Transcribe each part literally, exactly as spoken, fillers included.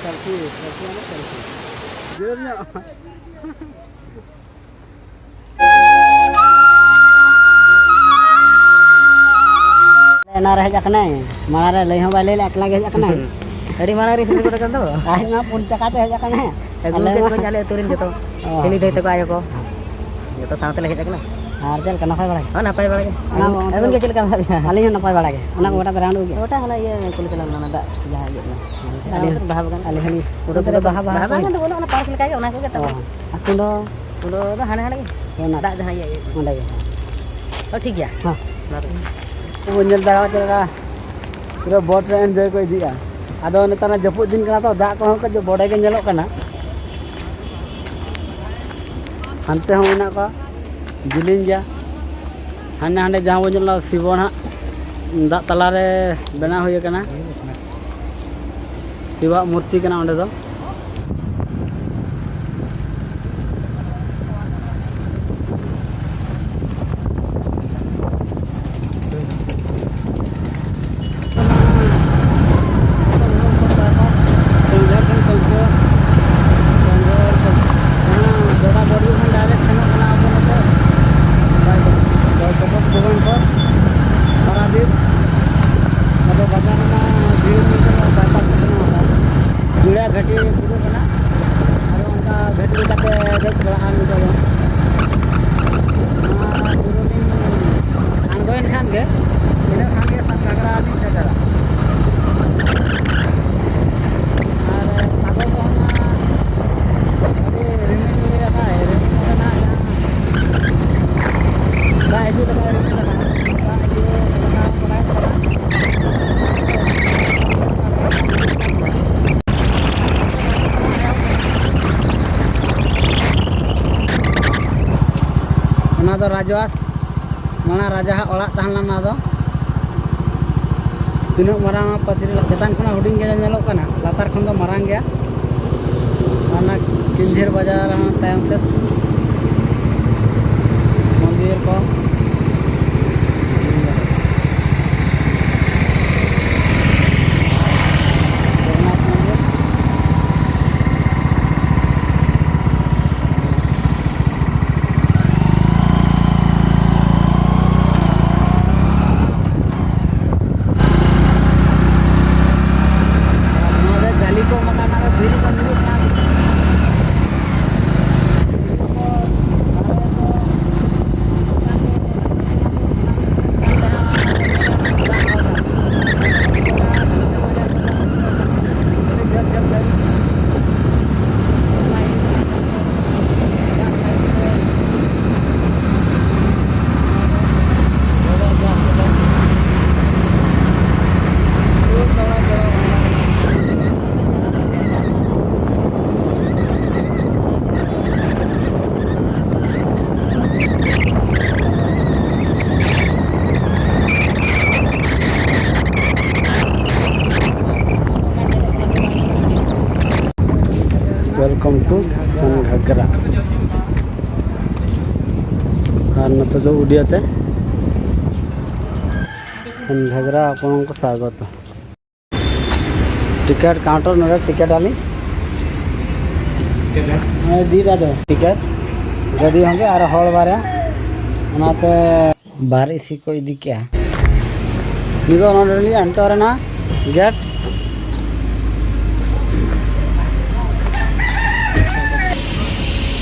Selfie, selfie ᱢᱟᱱᱮ selfie. ᱡᱳᱨ ᱧᱚᱜ᱾ ᱮᱱᱟᱱ ᱨᱮ ᱦᱮᱡ ᱟᱠᱟᱱᱟᱭ, ᱢᱟᱲᱟᱝ ᱨᱮ ᱞᱟᱹᱭ ᱦᱚᱸ ᱵᱟᱭ ᱞᱟᱹᱭ ᱞᱮᱫ, ᱮᱠᱞᱟ ᱜᱮ ᱦᱮᱡ ᱟᱠᱟᱱᱟᱭ᱾ ᱟᱹᱰᱤ ᱢᱟᱲᱟᱝ ᱨᱮ ᱥᱮᱴᱮᱨ ᱜᱚᱫ ᱟᱠᱟᱱ ᱫᱚ᱾ ᱟᱡ ᱢᱟ ᱯᱩᱱ ᱪᱟᱠᱟ ᱛᱮ ᱦᱮᱡ ᱟᱠᱟᱱᱟᱭ᱾ ᱟᱹᱜᱩ ᱟᱞᱮ ᱠᱮᱫ ᱢᱟ ᱠᱚᱣᱟᱧ ᱟᱞᱮ ᱟᱹᱛᱩ ᱨᱮᱱ ᱡᱚᱛᱚ᱾ ᱚ᱾ ᱦᱤᱞᱤ ᱫᱟᱹᱭ ᱛᱟᱠᱚ ᱟᱭᱳ ᱠᱚ᱾ ᱡᱚᱛᱚ ᱥᱟᱶ ᱛᱮᱞᱮ ᱦᱮᱡ ᱟᱠᱟᱱᱟ᱾ ᱟᱨ ᱪᱮᱫ ᱞᱮᱠᱟ, ᱱᱟᱯᱟᱭ ᱵᱟᱲᱟ ᱜᱮ? ᱦᱚᱸ, ᱱᱟᱯᱟᱭ ᱵᱟᱲᱟ ᱜᱮ᱾ ᱚᱱᱟ ᱟᱹᱵᱤᱱ, ᱟᱹᱵᱤᱱ ᱜᱮ ᱪᱮᱫ ᱞᱮᱠᱟ ᱢᱮᱱᱟᱜ ᱵᱤᱱᱟ? ᱟᱹᱞᱤᱧ ᱦᱚᱸ ᱱᱟᱯᱟᱭ ᱵᱟᱲᱟ ᱜᱮ᱾ ᱚᱱᱟ ᱠᱚ ᱜᱚᱴᱟ ᱯᱮ round ᱟᱹᱜᱩ ᱠᱮᱫᱟ? ᱜᱚᱴᱟ ᱦᱟᱱᱟ ᱤᱭᱟᱹ ᱠᱩᱞᱤ ᱪᱟᱞᱟᱣ ᱞᱮᱱᱟ, ᱚᱱᱟ ᱫᱟᱜ ᱡᱟᱦᱟᱸ ᱤᱭᱟᱹᱜ ᱠᱟᱱᱟ᱾ ᱟᱹᱞᱤᱧ ᱦᱚᱸ ᱵᱟᱦᱟ ᱵᱟᱜᱟᱱ᱾ ᱚᱱᱛᱮ ᱫᱚ ᱵᱟᱦᱟ, ᱵᱟᱦᱟ ᱵᱟᱜᱟᱱ ᱫᱚ ᱵᱟᱹᱱᱩᱜᱼᱟ, ᱚᱱᱟ park ᱞᱮᱠᱟ ᱜᱮ, ᱚᱱᱟ ᱠᱚᱜᱮ ᱛᱟᱵᱚᱱ᱾ ᱚ, ᱟᱨ ᱠᱩᱸᱰᱚ? ᱠᱩᱸᱰᱚ ᱫᱚ ᱦᱟᱱᱮ ᱦᱟᱸᱰᱮ ᱜᱮ᱾ ᱚᱱᱟ ᱫᱟᱜ ᱡᱟᱦᱟᱸ ᱤᱭᱟᱹ, ᱤᱭᱟᱹ᱾ ᱚᱸᱰᱮ ᱜᱮ᱾ ᱚ, ᱴᱷᱤᱠ ᱜᱮᱭᱟ᱾ ᱦᱚᱸ᱾ ᱚᱱᱟ ᱫᱚ᱾ ᱩᱱᱠᱩ ᱵᱚᱱ ᱧᱮᱞ ᱫᱟᱲᱮᱭᱟᱜᱼᱟ ᱪᱮᱫ ᱞᱮᱠᱟ ᱯᱩᱨᱟᱹ boat ᱨᱮ enjoy ᱠᱚ ᱤᱫᱤᱜᱼᱟ᱾ ᱟᱫᱚ ᱱᱮᱛᱟᱨ ᱢᱟ ᱡᱟᱹᱯᱩᱫ ᱫᱤᱱ ᱠᱟᱱᱟ ᱛᱚ, ᱫᱟᱜ ᱠᱚᱦᱚᱸ ᱠᱟᱹᱡ ᱵᱚᱰᱮ ᱜᱮ ᱧᱮᱞᱚᱜ ᱠᱟᱱᱟ᱾ ᱦᱟᱱᱛᱮ ᱦᱚᱸ ᱢᱮᱱᱟᱜ ᱠᱚᱣᱟ, ᱡᱤᱞᱤᱧ ᱜᱮᱭᱟ᱾ ᱦᱟᱸᱰᱮ ᱦᱟᱸᱰᱮ ᱡᱟᱦᱟᱸ ᱵᱚᱱ ᱧᱮᱞ ᱫᱟ, ᱥᱤᱵᱚ ᱱᱟᱦᱟᱜ ᱫᱟᱜ ᱛᱟᱞᱟᱨᱮ ᱵᱮᱱᱟᱣ ᱦᱩᱭ ᱟᱠᱟᱱᱟ᱾ ᱥᱤᱵᱟᱜ ᱢᱩᱨᱛᱤ ᱠᱟᱱᱟ ᱚᱸᱰᱮ ᱫᱚ᱾ ᱯᱟᱨᱟᱫᱤᱯ, ᱟᱫᱚ ᱵᱟᱡᱟᱨ ᱨᱮᱱᱟᱜ ᱵᱷᱤᱲ ᱢᱮᱱᱛᱮ ᱱᱚᱣᱟ bypass ᱠᱚ ᱵᱮᱱᱟᱣ ᱟᱠᱟᱫᱟ᱾ ᱡᱩᱲᱟ ᱜᱷᱟᱹᱴᱤ ᱵᱩᱨᱩ ᱠᱟᱱᱟ, ᱟᱫᱚ ᱚᱱᱠᱟ ᱜᱷᱟᱹᱴᱤ ᱞᱮᱠᱟᱛᱮ ᱫᱮᱡ ᱵᱟᱲᱟᱜᱼᱟ ᱱᱤᱛᱚᱜ ᱫᱚ᱾ ᱱᱚᱣᱟ ᱵᱩᱨᱩ ᱞᱤᱧ ᱟᱬᱜᱚᱭᱮᱱ ᱠᱷᱟᱱ ᱜᱮ, ᱤᱱᱟᱹ ᱠᱷᱟᱱ ᱜᱮ ᱥᱟᱛ ᱜᱷᱟᱜᱽᱨᱟ ᱞᱤᱧ ᱥᱮᱴᱮᱨᱟ᱾ ᱟᱨ ᱟᱵᱚ ᱫᱚ ᱚᱱᱟ ᱟᱹᱰᱤ ᱨᱤᱢᱤᱞ ᱟᱠᱟᱫᱟᱭ, ᱨᱤᱢᱤᱞ ᱠᱟᱱᱟ ᱡᱟᱦᱟᱸ ᱫᱟᱜ ᱦᱤᱡᱩᱜ ᱞᱮᱠᱟ ᱨᱤᱢᱤᱞ ᱟᱠᱟᱫᱟ, ᱫᱟᱜ ᱦᱤᱡᱩᱜ ᱞᱮᱠᱟ ᱵᱟᱲᱟᱭ ᱠᱟᱱᱟ᱾ ᱚᱱᱟ ᱫᱚ ᱨᱟᱡᱽᱣᱟᱥ, ᱢᱟᱲᱟᱝ ᱨᱟᱡᱟᱣᱟᱜ ᱚᱲᱟᱜ ᱛᱟᱦᱮᱸ ᱞᱮᱱᱟ ᱱᱚᱣᱟ ᱫᱚ᱾ ᱛᱤᱱᱟᱹᱜ ᱢᱟᱨᱟᱝ ᱯᱟᱹᱪᱨᱤ, ᱪᱮᱛᱟᱱ ᱠᱷᱚᱱᱟᱜ ᱦᱩᱰᱤᱧ ᱜᱮ ᱧᱮᱞᱚᱜ ᱠᱟᱱᱟ, ᱞᱟᱛᱟᱨ ᱠᱷᱚᱱ ᱫᱚ ᱢᱟᱨᱟᱝ ᱜᱮᱭᱟ᱾ ᱟᱨ ᱚᱱᱟ ᱠᱮᱧᱡᱷᱮᱨ ᱵᱟᱡᱟᱨ ᱦᱚᱸ ᱛᱟᱭᱚᱢ ᱥᱮᱫ ᱢᱚᱱᱫᱤᱨ ᱠᱚ᱾ ᱡᱚᱜᱚᱱᱱᱟᱛᱷ ᱢᱚᱱᱫᱤᱨ᱾ Welcome to San Ghagra. ᱟᱨ ᱱᱚᱛᱮ ᱫᱚ ᱩᱰᱤᱭᱟ ᱛᱮ ᱥᱟᱱ ᱜᱷᱟᱜᱽᱨᱟ ᱟᱯᱱᱚᱝ ᱠᱚ ᱥᱟᱜᱚᱛ᱾ ᱴᱤᱠᱤᱴ ᱠᱟᱣᱩᱱᱴᱟᱨ ᱱᱚᱰᱮ ᱴᱤᱠᱤᱴ ᱟᱹᱞᱤᱧ᱾ ᱦᱮᱸ, ᱫᱤ ᱫᱟᱫᱟ, ᱴᱤᱠᱤᱴ᱾ ᱜᱟᱹᱰᱤ ᱦᱚᱸᱜᱮ ᱟᱨ ᱦᱚᱲ ᱵᱟᱨᱭᱟ, ᱚᱱᱟᱛᱮ ᱵᱟᱨ ᱤᱥᱤ ᱠᱚ ᱤᱫᱤ ᱠᱮᱜᱼᱟ᱾ ᱱᱤᱛᱚᱜ ᱱᱚᱰᱮ ᱞᱤᱧ ᱮᱱᱴᱟᱨ ᱮᱱᱟ ᱜᱮᱴ᱾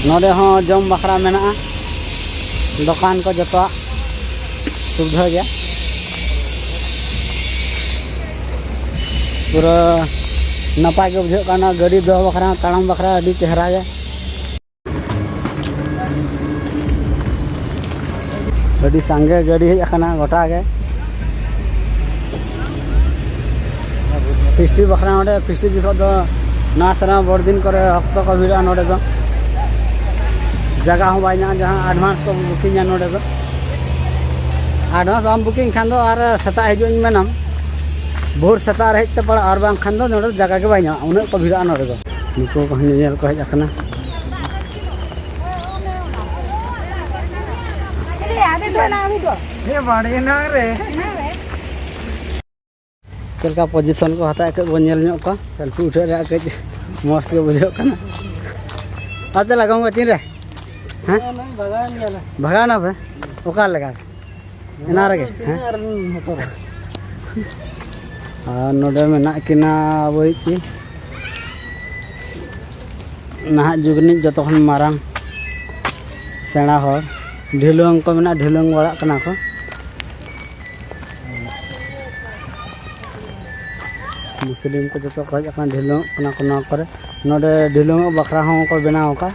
ᱱᱚᱰᱮ ᱦᱚᱸ ᱡᱚᱢ ᱵᱟᱠᱷᱨᱟ ᱢᱮᱱᱟᱜᱼᱟ, ᱫᱚᱠᱟᱱ ᱠᱚ ᱡᱚᱛᱚᱣᱟᱜ ᱥᱩᱵᱤᱫᱷᱟ ᱜᱮᱭᱟ᱾ ᱯᱩᱨᱟᱹ ᱱᱟᱯᱟᱭ ᱜᱮ ᱵᱩᱡᱷᱟᱹᱜ ᱠᱟᱱᱟ, ᱜᱟᱹᱰᱤ ᱫᱚᱦᱚ ᱵᱟᱠᱷᱨᱟ, ᱛᱟᱲᱟᱢ ᱵᱟᱠᱷᱨᱟ ᱟᱹᱰᱤ ᱪᱮᱦᱨᱟ ᱜᱮ᱾ ᱟᱹᱰᱤ ᱥᱟᱸᱜᱮ ᱜᱟᱹᱰᱤ ᱦᱮᱡ ᱟᱠᱟᱱᱟ ᱜᱚᱴᱟ ᱜᱮ᱾ ᱯᱷᱤᱥᱴᱤ ᱵᱟᱠᱷᱨᱟ ᱚᱸᱰᱮ ᱯᱷᱤᱥᱴᱤ ᱡᱚᱠᱷᱚᱱ ᱫᱚ ᱱᱟᱣᱟ ᱥᱮᱨᱢᱟ ᱵᱚᱲ ᱫᱤᱱ ᱠᱚᱨᱮ ᱚᱠᱛᱚ ᱠᱚ ᱵᱷᱤᱲᱚᱜᱼᱟ ᱱᱚᱰᱮ ᱫᱚ᱾ ᱡᱟᱭᱜᱟ ᱦᱚᱸ ᱵᱟᱭ ᱧᱟᱢᱟ, ᱡᱟᱦᱟᱸ ᱮᱰᱵᱷᱟᱱᱥ ᱠᱚ ᱵᱩᱠᱤᱝᱟ ᱱᱚᱰᱮ ᱫᱚ᱾ ᱮᱰᱵᱷᱟᱱᱥ ᱵᱟᱢ ᱵᱩᱠᱤᱝ ᱠᱷᱟᱱ ᱫᱚ ᱟᱨ ᱥᱮᱛᱟᱜ ᱦᱤᱡᱩᱜ ᱤᱧ ᱢᱮᱱᱟᱢ, ᱵᱷᱳᱨ ᱥᱮᱛᱟᱜ ᱨᱮ ᱦᱮᱡ ᱛᱮ ᱯᱟᱲᱟᱜᱼᱟ, ᱟᱨ ᱵᱟᱝᱠᱷᱟᱱ ᱫᱚ ᱱᱚᱰᱮ ᱡᱟᱭᱜᱟ ᱜᱮ ᱵᱟᱭ ᱧᱟᱢᱟ, ᱩᱱᱟᱹᱜ ᱠᱚ ᱵᱷᱤᱲᱚᱜᱼᱟ ᱱᱚᱰᱮ ᱫᱚ᱾ ᱱᱩᱠᱩ ᱠᱚᱦᱚᱸ ᱧᱮᱧᱮᱞ ᱠᱚ ᱦᱮᱡ ᱟᱠᱟᱱᱟ᱾ ᱪᱮᱫ ᱞᱮᱠᱟ ᱯᱚᱡᱤᱥᱚᱱ ᱠᱚ ᱦᱟᱛᱟᱣᱟ, ᱠᱟᱹᱡ ᱵᱚᱱ ᱧᱮᱞ ᱧᱚᱜ ᱠᱚᱣᱟ᱾ ᱥᱮᱞᱯᱷᱤ ᱩᱴᱷᱟᱹᱣ ᱨᱮᱭᱟᱜ ᱠᱟᱹᱡ ᱢᱚᱡᱽ ᱜᱮ ᱵᱩᱡᱷᱟᱹᱜ ᱠᱟᱱᱟ᱾ ᱟᱨ ᱛᱟᱦᱞᱮ ᱜᱚᱝᱠᱮ ᱛᱤᱱ ᱨᱮ? ᱦᱮᱸ? ᱵᱷᱟᱜᱟᱣ ᱮᱱᱟ ᱯᱮ? ᱚᱠᱟ ᱞᱮᱠᱟ? ᱮᱱᱟ ᱨᱮᱜᱮ? ᱦᱮᱸ? ᱟᱨ ᱱᱚᱰᱮ ᱢᱮᱱᱟᱜ ᱠᱤᱱᱟ ᱟᱵᱚᱭᱤᱡ ᱠᱤ ᱱᱟᱦᱟᱜ ᱡᱩᱜᱽ ᱨᱤᱱᱤᱡ ᱡᱚᱛᱚ ᱠᱷᱚᱱ ᱢᱟᱨᱟᱝ ᱥᱮᱬᱟ ᱦᱚᱲ, ᱰᱷᱤᱞᱣᱟᱹᱝ ᱠᱚ ᱢᱮᱱᱟᱜᱼᱟ, ᱰᱷᱤᱞᱣᱟᱹᱝ ᱵᱟᱲᱟᱜ ᱠᱟᱱᱟ ᱠᱚ᱾ ᱢᱩᱥᱞᱤᱢ ᱠᱚ ᱡᱚᱛᱚ ᱠᱚ ᱦᱮᱡ ᱟᱠᱟᱱᱟ, ᱰᱷᱤᱞᱣᱟᱹᱝ ᱠᱟᱱᱟ ᱠᱚ ᱱᱚᱣᱟ ᱠᱚᱨᱮ᱾ ᱱᱚᱰᱮ ᱰᱷᱤᱞᱣᱟᱹᱝ ᱵᱟᱠᱷᱨᱟ ᱦᱚᱸ ᱠᱚ ᱵᱮᱱᱟᱣ ᱟᱠᱟᱫ᱾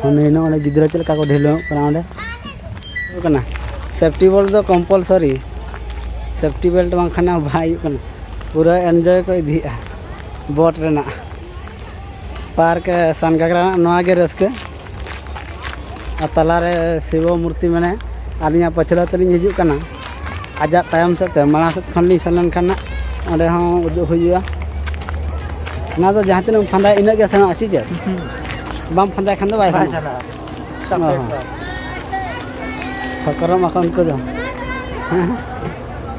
ᱦᱟᱱᱮ ᱱᱚᱜᱼᱚᱭ ᱜᱤᱫᱽᱨᱟᱹ ᱪᱮᱫ ᱞᱮᱠᱟ ᱠᱚ ᱰᱷᱤᱞᱣᱟᱹᱝ ᱠᱟᱱᱟ ᱚᱸᱰᱮ᱾ ᱦᱩᱭᱩᱜ ᱠᱟᱱᱟ, ᱥᱮᱯᱴᱤ ᱵᱮᱞᱴ ᱫᱚ ᱠᱚᱢᱯᱟᱞᱥᱟᱨᱤ, ᱥᱮᱯᱴᱤ ᱵᱮᱞᱴ ᱵᱟᱝᱠᱷᱟᱱ ᱵᱟᱭ ᱦᱩᱭᱩᱜ ᱠᱟᱱᱟ᱾ ᱯᱩᱨᱟᱹ ᱮᱱᱡᱚᱭ ᱠᱚ ᱤᱫᱤᱭᱮᱫᱼᱟ ᱵᱳᱴ ᱨᱮᱱᱟᱜ᱾ ᱯᱟᱨᱠ ᱥᱟᱱ ᱜᱷᱟᱜᱽᱨᱟ ᱨᱮᱱᱟᱜ ᱱᱚᱣᱟ ᱜᱮ ᱨᱟᱹᱥᱠᱟᱹ᱾ ᱟᱨ ᱛᱟᱞᱟᱨᱮ ᱥᱤᱵᱚ ᱢᱩᱨᱛᱤ ᱢᱮᱱᱟᱭᱟ᱾ ᱟᱹᱞᱤᱧᱟᱜ ᱯᱟᱹᱪᱷᱞᱟᱹ ᱛᱮᱞᱤᱧ ᱦᱤᱡᱩᱜ ᱠᱟᱱᱟ, ᱟᱡᱟᱜ ᱛᱟᱭᱚᱢ ᱥᱮᱫ ᱛᱮ, ᱢᱟᱲᱟᱝ ᱥᱮᱫ ᱠᱷᱚᱱ ᱞᱤᱧ ᱥᱮᱱ ᱞᱮᱱᱠᱷᱟᱱ ᱱᱟᱜ ᱚᱸᱰᱮ ᱦᱚᱸ ᱩᱫᱩᱜ ᱦᱩᱭᱩᱜᱼᱟ᱾ ᱚᱱᱟ ᱫᱚ ᱡᱟᱦᱟᱸ ᱛᱤᱱᱟᱹᱜ ᱮᱢ ᱯᱷᱟᱸᱫᱟᱭᱟ, ᱤᱱᱟᱹᱜ ᱜᱮ ᱥᱮᱱᱚᱜᱼᱟ, ᱪᱮᱫ ᱪᱮᱫ? ᱵᱟᱢ ᱯᱷᱟᱸᱫᱟᱭ ᱠᱷᱟᱱ ᱫᱚ ᱵᱟᱭ ᱵᱟᱭ ᱥᱮᱱᱚᱜᱼᱟ᱾ ᱪᱟᱞᱟᱜᱼᱟ᱾ ᱚ ᱦᱚᱸ᱾ ᱠᱷᱚᱠᱨᱚᱢ ᱟᱠᱚ ᱩᱱᱠᱩ ᱫᱚ᱾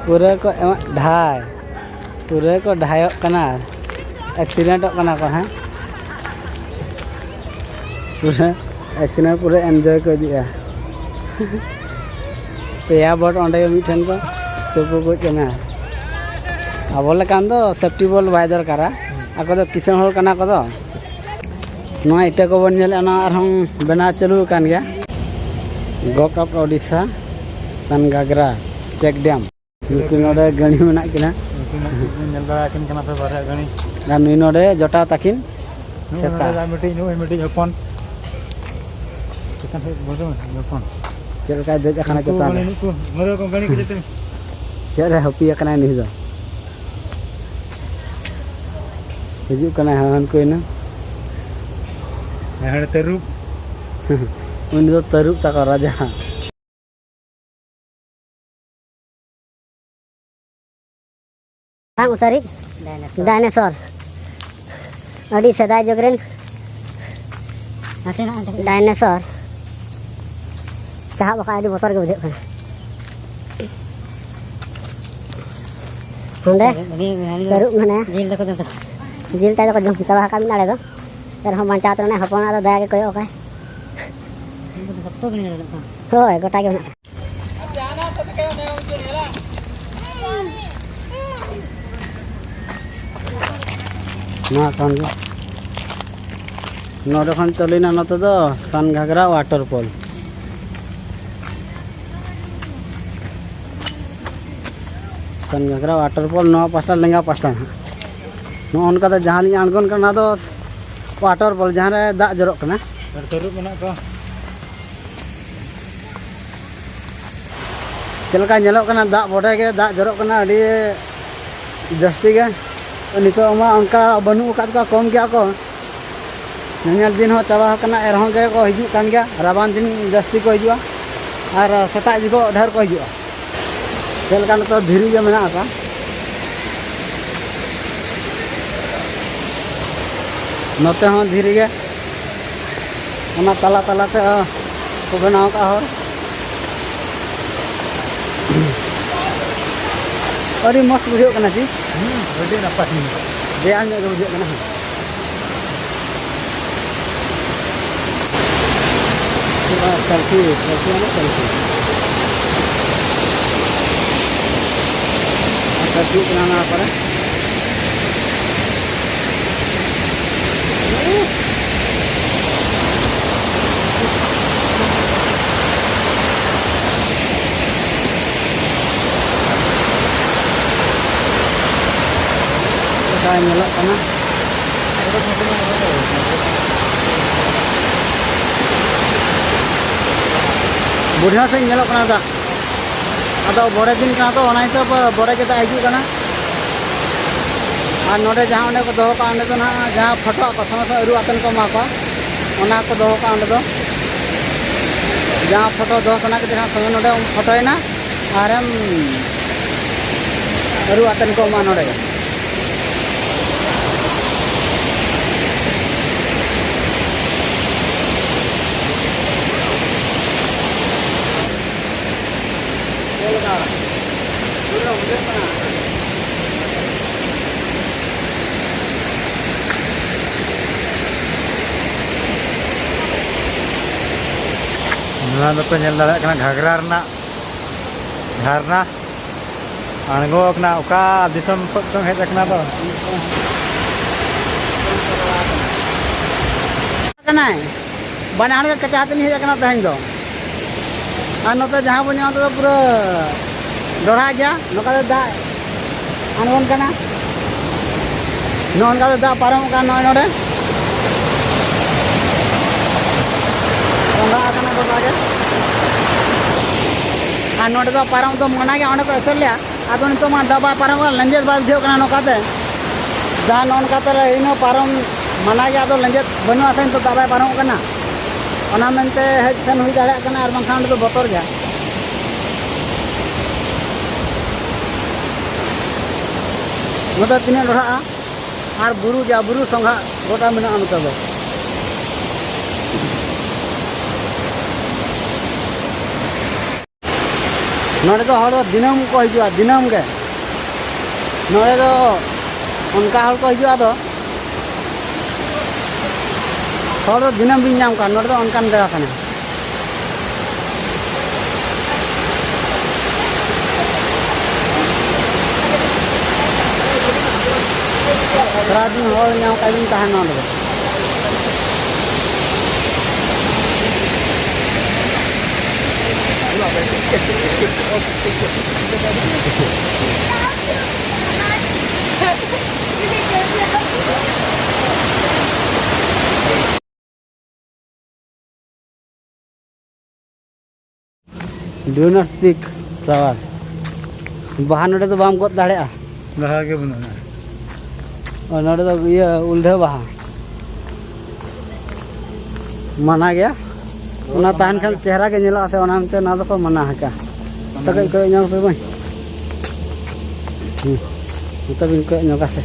ᱯᱩᱨᱟᱹ ᱠᱚ ᱮᱢᱟᱜ ᱰᱷᱟᱭ᱾ ᱯᱩᱨᱟᱹ ᱠᱚ ᱰᱷᱟᱭᱚᱜ ᱠᱟᱱᱟ᱾ ᱮᱠᱥᱤᱰᱮᱱᱴᱚᱜ ᱠᱟᱱᱟ ᱠᱚ ᱦᱟᱸᱜ᱾ ᱯᱩᱨᱟᱹ ᱮᱠᱥᱤᱰᱮᱱᱴ ᱯᱩᱨᱟᱹ ᱮᱱᱡᱚᱭ ᱠᱚ ᱤᱫᱤᱜᱼᱟ᱾ ᱯᱮᱭᱟ ᱵᱳᱴ ᱚᱸᱰᱮ ᱜᱮ ᱢᱤᱫᱴᱷᱮᱱ ᱠᱚ ᱛᱩᱯᱩ ᱠᱚ ᱠᱟᱱᱟ᱾ ᱟᱵᱚ ᱞᱮᱠᱟᱱ ᱫᱚ ᱥᱮᱯᱴᱤ ᱵᱚᱞ ᱵᱟᱭ ᱫᱚᱨᱠᱟᱨᱟ᱾ ᱟᱠᱚ ᱫᱚ ᱠᱤᱥᱟᱹᱬ ᱦᱚᱲ ᱠᱟᱱᱟ ᱠᱚ ᱫᱚ᱾ ᱱᱚᱣᱟ ᱤᱴᱟᱹ ᱠᱚᱵᱚᱱ ᱧᱮᱞᱮᱫᱼᱟ, ᱚᱱᱟ ᱟᱨᱦᱚᱸ ᱵᱮᱱᱟᱣ ᱪᱟᱹᱞᱩ ᱟᱠᱟᱱ ᱜᱮᱭᱟ᱾ ᱜᱚᱵᱷᱴ ᱚᱯᱷ ᱳᱰᱤᱥᱟ, ᱥᱟᱱ ᱜᱷᱟᱜᱽᱨᱟ ᱪᱮᱠ ᱰᱮᱢ᱾ ᱱᱩᱠᱤᱱ ᱱᱚᱰᱮ ᱜᱟᱹᱲᱤ ᱢᱮᱱᱟᱜ ᱠᱤᱱᱟ᱾ ᱩᱱᱠᱤᱱ ᱧᱮᱞ ᱵᱟᱲᱟ ᱟᱹᱠᱤᱱ ᱠᱟᱱᱟ ᱯᱮ ᱵᱟᱨᱭᱟ ᱜᱟᱹᱲᱤ᱾ ᱟᱨ ᱱᱩᱭ ᱱᱚᱰᱮ ᱡᱚᱴᱟᱣ ᱛᱟᱹᱠᱤᱱ ᱱᱩᱭ ᱥᱮᱛᱟ᱾ ᱱᱚᱰᱮ ᱟᱨ ᱢᱤᱫᱴᱤᱡ, ᱱᱩᱭ ᱢᱤᱫᱴᱤᱡ ᱦᱚᱯᱚᱱ᱾ ᱪᱮᱛᱟᱱ ᱥᱮᱫ ᱵᱚᱞᱚ ᱢᱮ, ᱦᱚᱯᱚᱱ᱾ ᱪᱮᱫ ᱞᱮᱠᱟᱭ ᱫᱮᱡ ᱟᱠᱟᱱᱟ ᱱᱩᱠᱩ ᱪᱮᱛᱟᱱ ᱨᱮ? ᱢᱟᱱᱮ ᱱᱩᱠᱩ ᱢᱟᱹᱨᱟᱹ ᱠᱚ ᱜᱟᱹᱲᱤ ᱠᱚ ᱡᱚᱛᱚ᱾ ᱪᱮᱫ ᱨᱮ ᱦᱟᱹᱯᱤ ᱟᱠᱟᱱᱟᱭ ᱱᱩᱭ ᱫᱚ? ᱦᱤᱡᱩᱜ ᱠᱟᱱᱟᱭ ᱦᱟᱹᱱᱠᱩ ᱮᱱᱟ᱾ ᱦᱟᱸᱰᱮ ᱛᱟᱹᱨᱩᱵ᱾ ᱩᱱᱤ ᱫᱚ ᱛᱟᱹᱨᱩᱵ ᱛᱟᱠᱚ ᱨᱟᱡᱟ᱾ ᱵᱟᱝ ᱩᱛᱟᱹᱨᱤᱡ ᱰᱟᱭᱱᱮᱥᱚᱨ᱾ ᱰᱟᱭᱱᱮᱥᱚᱨ᱾ ᱟᱹᱰᱤ ᱥᱮᱫᱟᱭ ᱡᱩᱜᱽ ᱨᱮᱱ ᱦᱟᱱᱛᱮ ᱱᱟ, ᱦᱟᱱᱛᱮ ᱱᱟ᱾ ᱰᱟᱭᱱᱮᱥᱚᱨ᱾ ᱪᱟᱦᱟᱵ ᱵᱟᱠᱷᱟᱡ ᱟᱹᱰᱤ ᱵᱚᱛᱚᱨ ᱜᱮ ᱵᱩᱡᱷᱟᱹᱜ ᱠᱟᱱᱟ᱾ ᱦᱟᱸᱰᱮ ᱩᱱᱤ, ᱩᱱᱤ ᱫᱚ ᱛᱟᱹᱨᱩᱵ ᱢᱮᱱᱟᱭᱟ᱾ ᱡᱤᱞ ᱛᱟᱠᱚ ᱡᱚᱢ ᱪᱟᱵᱟ᱾ ᱡᱤᱞ ᱛᱟᱭ ᱫᱚᱠᱚ ᱡᱚᱢ ᱪᱟᱵᱟ ᱟᱠᱟᱫ ᱢᱤᱫ ᱟᱲᱮ ᱫᱚ᱾ ᱮᱱᱨᱮᱦᱚᱸ ᱵᱟᱧᱪᱟᱣ ᱛᱮ ᱢᱮᱱᱟᱭᱟ, ᱦᱚᱯᱚᱱᱟᱜ ᱫᱚ ᱫᱟᱭᱟ ᱜᱮ ᱠᱚᱭᱚᱜ ᱠᱟᱭ᱾ ᱩᱱᱠᱩ ᱫᱚ ᱥᱚᱠᱛᱚ ᱜᱮ ᱧᱮᱞᱚᱜ ᱠᱟᱱᱟ᱾ ᱦᱳᱭ, ᱜᱚᱴᱟ ᱜᱮ ᱢᱮᱱᱟᱜ᱾ ᱱᱚᱣᱟ ᱠᱷᱚᱱ ᱜᱮ, ᱱᱚᱰᱮ ᱠᱷᱚᱱ ᱪᱟᱹᱞᱩᱭᱮᱱᱟ ᱱᱚᱛᱮ ᱫᱚ ᱥᱟᱱ ᱜᱷᱟᱜᱽᱨᱟ waterfall᱾ ᱥᱟᱱ ᱜᱷᱟᱜᱽᱨᱟ waterfall ᱱᱚᱣᱟ ᱯᱟᱥᱴᱟ, ᱞᱮᱸᱜᱟ ᱯᱟᱥᱴᱟ ᱦᱟᱸᱜ᱾ ᱱᱚᱜᱼᱚ ᱱᱚᱝᱠᱟ ᱫᱚ ᱡᱟᱦᱟᱸ ᱞᱤᱧ ᱟᱬᱜᱚᱱ ᱠᱟᱱᱟ, ᱚᱱᱟ ᱫᱚ waterfall, ᱡᱟᱦᱟᱸ ᱨᱮ ᱫᱟᱜ ᱡᱚᱨᱚᱜ ᱠᱟᱱᱟ᱾ ᱟᱨ ᱛᱟᱹᱨᱩᱵ ᱢᱮᱱᱟᱜ ᱠᱚᱣᱟ᱾ ᱪᱮᱫ ᱞᱮᱠᱟ ᱧᱮᱞᱚᱜ ᱠᱟᱱᱟ, ᱫᱟᱜ ᱵᱚᱰᱮ ᱜᱮ ᱫᱟᱜ ᱡᱚᱨᱚᱜ ᱠᱟᱱᱟ ᱟᱹᱰᱤ ᱡᱟᱹᱥᱛᱤ ᱜᱮ᱾ ᱱᱤᱛᱚᱜ ᱢᱟ ᱚᱱᱠᱟ ᱵᱟᱹᱱᱩᱜ ᱟᱠᱟᱫ ᱠᱚᱣᱟ, ᱠᱚᱢ ᱜᱮᱭᱟ ᱠᱚ᱾ ᱧᱮᱧᱮᱞ ᱫᱤᱱ ᱦᱚᱸ ᱪᱟᱵᱟ ᱟᱠᱟᱱᱟ, ᱮᱱ ᱨᱮᱦᱚᱸ ᱜᱮ ᱠᱚ ᱦᱤᱡᱩᱜ ᱠᱟᱱ ᱜᱮᱭᱟ᱾ ᱨᱟᱵᱟᱝ ᱫᱤᱱ ᱡᱟᱹᱥᱛᱤ ᱠᱚ ᱦᱤᱡᱩᱜᱼᱟ ᱟᱨ ᱥᱮᱛᱟᱜ ᱡᱚᱠᱷᱚᱱ ᱰᱷᱮᱨ ᱠᱚ ᱦᱤᱡᱩᱜᱼᱟ᱾ ᱪᱮᱫ ᱞᱮᱠᱟ ᱱᱤᱛᱚᱜ ᱫᱷᱤᱨᱤ ᱜᱮ ᱢᱮᱱᱟᱜ ᱟᱠᱟᱫ᱾ ᱱᱚᱛᱮ ᱦᱚᱸ ᱫᱷᱤᱨᱤ ᱜᱮ, ᱚᱱᱟ ᱛᱟᱞᱟ ᱛᱟᱞᱟ ᱛᱮ, ᱚ, ᱠᱚ ᱵᱮᱱᱟᱣ ᱠᱟᱜᱼᱟ ᱦᱚᱨ᱾ ᱟᱹᱰᱤ ᱢᱚᱡᱽ ᱵᱩᱡᱷᱟᱹᱜ ᱠᱟᱱᱟ ᱪᱮ? ᱦᱩᱸ, ᱟᱹᱰᱤ ᱱᱟᱯᱟᱭ᱾ ᱨᱮᱭᱟᱲ ᱧᱚᱜ ᱜᱮ ᱵᱩᱡᱷᱟᱹᱜ ᱠᱟᱱᱟ᱾ ᱯᱩᱨᱟᱹ selfie, selfie ᱢᱟᱱᱮ selfie᱾ ᱟᱨ selfie ᱠᱟᱱᱟ ᱱᱚᱣᱟ ᱠᱚᱨᱮ᱾ ᱚᱠᱟ ᱧᱮᱞᱚᱜ ᱠᱟᱱᱟ᱾ ᱵᱩᱰᱷᱤ ᱦᱚᱸ ᱥᱮᱫ ᱧᱮᱞᱚᱜ ᱠᱟᱱᱟ ᱫᱟᱜ᱾ ᱟᱫᱚ ᱵᱚᱲᱮ ᱫᱤᱱ ᱠᱟᱱᱟ ᱛᱚ, ᱚᱱᱟ ᱦᱤᱥᱟᱹᱵ ᱵᱚᱲᱮ ᱜᱮ ᱫᱟᱜ ᱦᱤᱡᱩᱜ ᱠᱟᱱᱟ᱾ ᱟᱨ ᱱᱚᱰᱮ ᱡᱟᱦᱟᱸ ᱚᱸᱰᱮ ᱠᱚ ᱫᱚᱦᱚ ᱠᱟᱜᱼᱟ, ᱚᱸᱰᱮ ᱫᱚ ᱱᱟᱦᱟᱜ ᱡᱟᱦᱟᱸ ᱯᱷᱳᱴᱳ ᱟᱠᱚ, ᱥᱚᱸᱜᱮ ᱥᱚᱸᱜᱮ ᱟᱹᱨᱩᱵ ᱟᱛᱮᱱ ᱠᱚ ᱮᱢᱟ ᱠᱚᱣᱟ, ᱚᱱᱟ ᱠᱚ ᱫᱚᱦᱚ ᱠᱟᱜᱼᱟ ᱚᱸᱰᱮ ᱫᱚ᱾ ᱡᱟᱦᱟᱸ ᱯᱷᱳᱴᱳ ᱫᱚᱦᱚ ᱥᱟᱱᱟ ᱠᱮᱫ ᱠᱷᱟᱱ ᱥᱚᱸᱜᱮ ᱱᱚᱰᱮ ᱯᱷᱳᱴᱳᱭᱮᱱᱟ ᱟᱨᱮᱢ ᱟᱹᱨᱩᱵ ᱟᱛᱮᱱ ᱠᱚ ᱮᱢᱟ ᱱᱚᱰᱮ ᱜᱮ᱾ ᱱᱚᱣᱟ ᱫᱚᱯᱮ ᱧᱮᱞ ᱫᱟᱲᱮᱭᱟᱜ ᱠᱟᱱᱟ ᱜᱷᱟᱜᱽᱨᱟ ᱨᱮᱱᱟᱜ ᱡᱷᱟᱨᱱᱟ ᱟᱬᱜᱚ ᱟᱠᱟᱱᱟ᱾ ᱚᱠᱟ ᱫᱤᱥᱚᱢ ᱠᱷᱚᱱ ᱪᱚᱝ ᱦᱮᱡ ᱟᱠᱟᱱᱟ ᱫᱚ᱾ ᱠᱟᱱᱟᱭ, ᱵᱟᱱᱟ ᱦᱚᱲ ᱜᱮ ᱠᱟᱪᱟ ᱦᱟᱛ ᱞᱤᱧ ᱦᱮᱡ ᱟᱠᱟᱱᱟ ᱛᱮᱦᱮᱧ ᱫᱚ᱾ ᱟᱨ ᱱᱚᱛᱮ ᱡᱟᱦᱟᱸ ᱵᱚᱱ ᱧᱮᱞ, ᱚᱱᱛᱮ ᱫᱚ ᱯᱩᱨᱟᱹ ᱫᱚᱲᱦᱟ ᱜᱮᱭᱟ, ᱱᱚᱝᱠᱟ ᱛᱮ ᱫᱟᱜ ᱟᱬᱜᱚᱱ ᱠᱟᱱᱟ᱾ ᱱᱚᱜᱼᱚ ᱱᱚᱝᱠᱟ ᱛᱮ ᱫᱟᱜ ᱯᱟᱨᱚᱢᱚᱜ ᱠᱟᱱᱟ ᱱᱚᱜᱼᱚᱭ ᱱᱚᱰᱮ᱾ ᱛᱚᱸᱫᱟ ᱟᱠᱟᱱᱟ ᱜᱚᱴᱟ ᱜᱮ᱾ ᱟᱨ ᱱᱚᱰᱮ ᱫᱚ ᱯᱟᱨᱚᱢ ᱫᱚ ᱢᱟᱱᱟ ᱜᱮᱭᱟ, ᱚᱸᱰᱮ ᱠᱚ ᱮᱥᱮᱫ ᱞᱮᱭᱟ᱾ ᱟᱫᱚ ᱱᱤᱛᱚᱜ ᱢᱟ ᱫᱟᱜ ᱵᱟᱭ ᱯᱟᱨᱚᱢᱚᱜ ᱠᱟᱱᱟ, ᱞᱮᱸᱡᱮᱫ ᱵᱟᱭ ᱵᱩᱡᱷᱟᱹᱜ ᱠᱟᱱᱟ ᱱᱚᱝᱠᱟ ᱛᱮ᱾ ᱡᱟᱦᱟᱸ ᱱᱚᱜᱼᱚ ᱱᱚᱝᱠᱟ ᱛᱮ ᱤᱱᱟᱹ ᱯᱟᱨᱚᱢ ᱢᱟᱱᱟ ᱜᱮᱭᱟ, ᱟᱫᱚ ᱞᱮᱸᱡᱮᱫ ᱵᱟᱹᱱᱩᱜᱼᱟ ᱥᱮ ᱱᱤᱛᱚᱜ ᱫᱟᱜ ᱵᱟᱭ ᱯᱟᱨᱚᱢᱚᱜ ᱠᱟᱱᱟ᱾ ᱚᱱᱟ ᱢᱮᱱᱛᱮ ᱦᱮᱡ ᱥᱮᱱ ᱦᱩᱭ ᱫᱟᱲᱮᱭᱟᱜ ᱠᱟᱱᱟ, ᱟᱨ ᱵᱟᱝᱠᱷᱟᱱ ᱚᱸᱰᱮ ᱫᱚ ᱵᱚᱛᱚᱨ ᱜᱮᱭᱟ᱾ ᱱᱚᱛᱮ ᱛᱤᱱᱟᱹᱜ ᱰᱚᱰᱷᱟᱜᱼᱟ? ᱟᱨ ᱵᱩᱨᱩ, ᱡᱟ ᱵᱩᱨᱩ ᱥᱚᱸᱜᱷᱟᱜ ᱜᱚᱴᱟ ᱢᱮᱱᱟᱜᱼᱟ ᱱᱚᱛᱮ ᱫᱚ᱾ ᱱᱚᱰᱮ ᱫᱚ ᱦᱚᱲ ᱫᱚ ᱫᱤᱱᱟᱹᱢ ᱠᱚ ᱦᱤᱡᱩᱜᱼᱟ, ᱫᱤᱱᱟᱹᱢ ᱜᱮ᱾ ᱱᱚᱰᱮ ᱫᱚ ᱚᱱᱠᱟ ᱦᱚᱲ ᱠᱚ ᱦᱤᱡᱩᱜᱼᱟ, ᱟᱫᱚ ᱦᱚᱲ ᱫᱚ ᱫᱤᱱᱟᱹᱢ ᱵᱤᱱ ᱧᱟᱢ ᱠᱚᱣᱟ᱾ ᱱᱚᱰᱮ ᱫᱚ ᱚᱱᱠᱟᱱ ᱡᱟᱭᱜᱟ ᱠᱟᱱᱟ᱾ ᱥᱟᱨᱟᱫᱤᱱ ᱦᱚᱲ ᱧᱟᱢ ᱠᱟᱜ ᱵᱤᱱ ᱛᱟᱦᱮᱱᱟ ᱚᱸᱰᱮ ᱫᱚ᱾ Do not pick flower. ᱵᱟᱦᱟ ᱱᱚᱰᱮ ᱫᱚ ᱵᱟᱢ ᱜᱚᱫ ᱫᱟᱲᱮᱭᱟᱜᱼᱟ᱾ ᱵᱟᱦᱟ ᱜᱮ ᱵᱟᱹᱱᱩᱜᱼᱟ᱾ ᱚ, ᱱᱚᱰᱮ ᱫᱚ ᱤᱭᱟᱹ ᱩᱞᱰᱷᱟᱹ ᱵᱟᱦᱟ ᱢᱟᱱᱟ ᱜᱮᱭᱟ᱾ ᱚᱱᱟ ᱛᱟᱦᱮᱱ ᱠᱷᱟᱱ ᱪᱮᱦᱨᱟ ᱜᱮ ᱧᱮᱞᱚᱜᱼᱟ ᱥᱮ, ᱚᱱᱟ ᱢᱮᱱᱛᱮ ᱱᱚᱣᱟ ᱫᱚᱠᱚ ᱢᱟᱱᱟ ᱟᱠᱟᱫᱼᱟ᱾ ᱛᱚ ᱠᱟᱹᱡ ᱠᱚᱭᱚᱜ ᱧᱚᱜ ᱯᱮ ᱢᱟᱹᱭ᱾ ᱦᱩᱸ᱾ ᱱᱚᱛᱮ ᱵᱤᱱ ᱠᱚᱭᱚᱜ ᱧᱚᱜᱟ ᱥᱮ᱾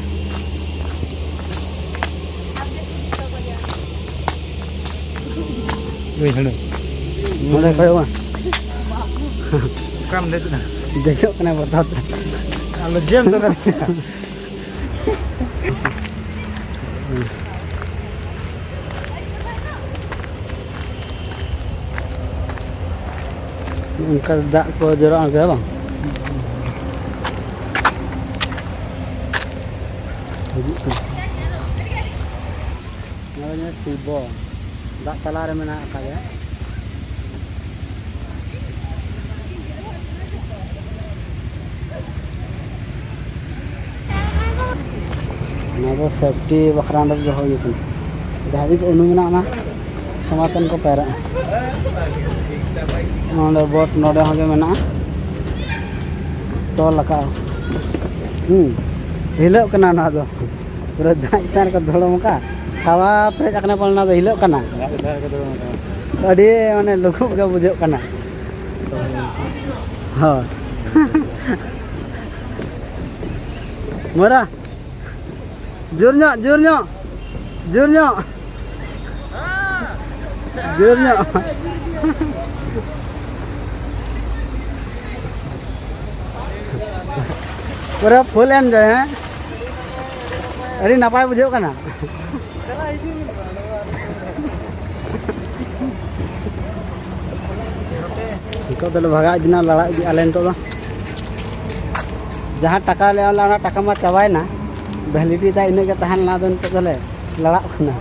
ᱱᱚᱰᱮ ᱠᱚᱭᱚᱜ ᱢᱟ᱾ ᱚᱠᱟᱢ ᱫᱮᱡ ᱮᱱᱟ? ᱫᱮᱡᱚᱜ ᱠᱟᱱᱟᱭ ᱵᱚᱛᱚᱨ ᱛᱮ᱾ ᱟᱞᱚ ᱡᱮᱢ ᱫᱚ ᱠᱟᱱᱟ᱾ ᱚᱱᱠᱟ ᱫᱟᱜ ᱠᱚ ᱡᱚᱨᱚᱜᱼᱟ ᱚᱱᱠᱟ ᱵᱟᱝ? ᱦᱤᱡᱩᱜ ᱠᱟᱱᱟ᱾ ᱱᱚᱜᱼᱚᱭ ᱧᱮᱞ ᱥᱤᱵᱚ ᱫᱟᱜ ᱛᱟᱞᱟᱨᱮ ᱢᱮᱱᱟᱜ ᱟᱠᱟᱫᱮᱭᱟ᱾ ᱱᱚᱣᱟ ᱫᱚ ᱥᱮᱯᱴᱤ ᱵᱟᱠᱷᱨᱟ ᱚᱸᱰᱮ ᱫᱚᱦᱚ ᱦᱩᱭ ᱠᱟᱱᱟ᱾ ᱡᱟᱦᱟᱸ ᱜᱮ ᱩᱱᱩᱢ ᱢᱮᱱᱟᱜᱼᱟ, ᱚᱱᱟ ᱥᱚᱢᱟᱛᱮᱱ ᱠᱚ ᱯᱟᱭᱨᱟᱜᱼᱟ᱾ ᱱᱚᱰᱮ ᱵᱳᱴ ᱱᱚᱰᱮ ᱦᱚᱸ ᱜᱮ ᱢᱮᱱᱟᱜᱼᱟ᱾ ᱛᱚᱞ ᱟᱠᱟᱫᱼᱟ᱾ ᱦᱩᱸ, ᱦᱤᱞᱟᱹᱜ ᱠᱟᱱᱟ ᱱᱚᱣᱟ ᱫᱚ᱾ ᱯᱩᱨᱟᱹ ᱫᱟᱜ ᱪᱮᱛᱟᱱ ᱨᱮᱠᱚ ᱫᱚᱲᱚᱢ ᱟᱠᱟᱫ᱾ ᱦᱟᱣᱟ ᱯᱮᱨᱮᱡ ᱟᱠᱟᱱᱟ ᱯᱟᱞᱮ, ᱚᱱᱟ ᱫᱚ ᱦᱤᱞᱟᱹᱜ ᱠᱟᱱᱟ᱾ ᱫᱟᱜ ᱪᱮᱛᱟᱱ ᱨᱮᱠᱚ ᱫᱚᱲᱚᱢ ᱟᱠᱟᱫᱟ᱾ ᱟᱹᱰᱤ ᱢᱟᱱᱮ ᱞᱩᱠᱩᱵ ᱜᱮ ᱵᱩᱡᱷᱟᱹᱜ ᱠᱟᱱᱟ᱾ ᱦᱳᱭ᱾ ᱢᱚᱨᱟ᱾ ᱡᱳᱨ ᱧᱚᱜ, ᱡᱳᱨ ᱧᱚᱜ, ᱡᱳᱨ ᱧᱚᱜ, ᱡᱳᱨ ᱧᱚᱜ᱾ ᱯᱩᱨᱟᱹ ᱯᱷᱩᱞ ᱮᱱᱡᱚᱭ, ᱦᱮᱸ? ᱟᱹᱰᱤ ᱱᱟᱯᱟᱭ ᱵᱩᱡᱷᱟᱹᱜ ᱠᱟᱱᱟ᱾ ᱱᱤᱛᱚᱜ ᱫᱚᱞᱮ ᱵᱷᱟᱜᱟᱣ ᱤᱫᱤᱱᱟ, ᱞᱟᱲᱟᱣ ᱤᱫᱤᱜ ᱟᱞᱮ ᱱᱤᱛᱚᱜ ᱫᱚ᱾ ᱡᱟᱦᱟᱸ ᱴᱟᱠᱟ ᱞᱮ ᱮᱢ ᱞᱮᱫᱟ, ᱚᱱᱟ ᱴᱟᱠᱟ ᱢᱟ ᱪᱟᱵᱟᱭᱮᱱᱟ, ᱵᱷᱮᱞᱤᱰᱤᱴᱤ ᱛᱟᱭ ᱤᱱᱟᱹᱜ ᱜᱮ ᱛᱟᱦᱮᱸ ᱞᱮᱱᱟ᱾ ᱟᱫᱚ ᱱᱤᱛᱚᱜ ᱫᱚᱞᱮ ᱞᱟᱲᱟᱜ ᱠᱟᱱᱟ᱾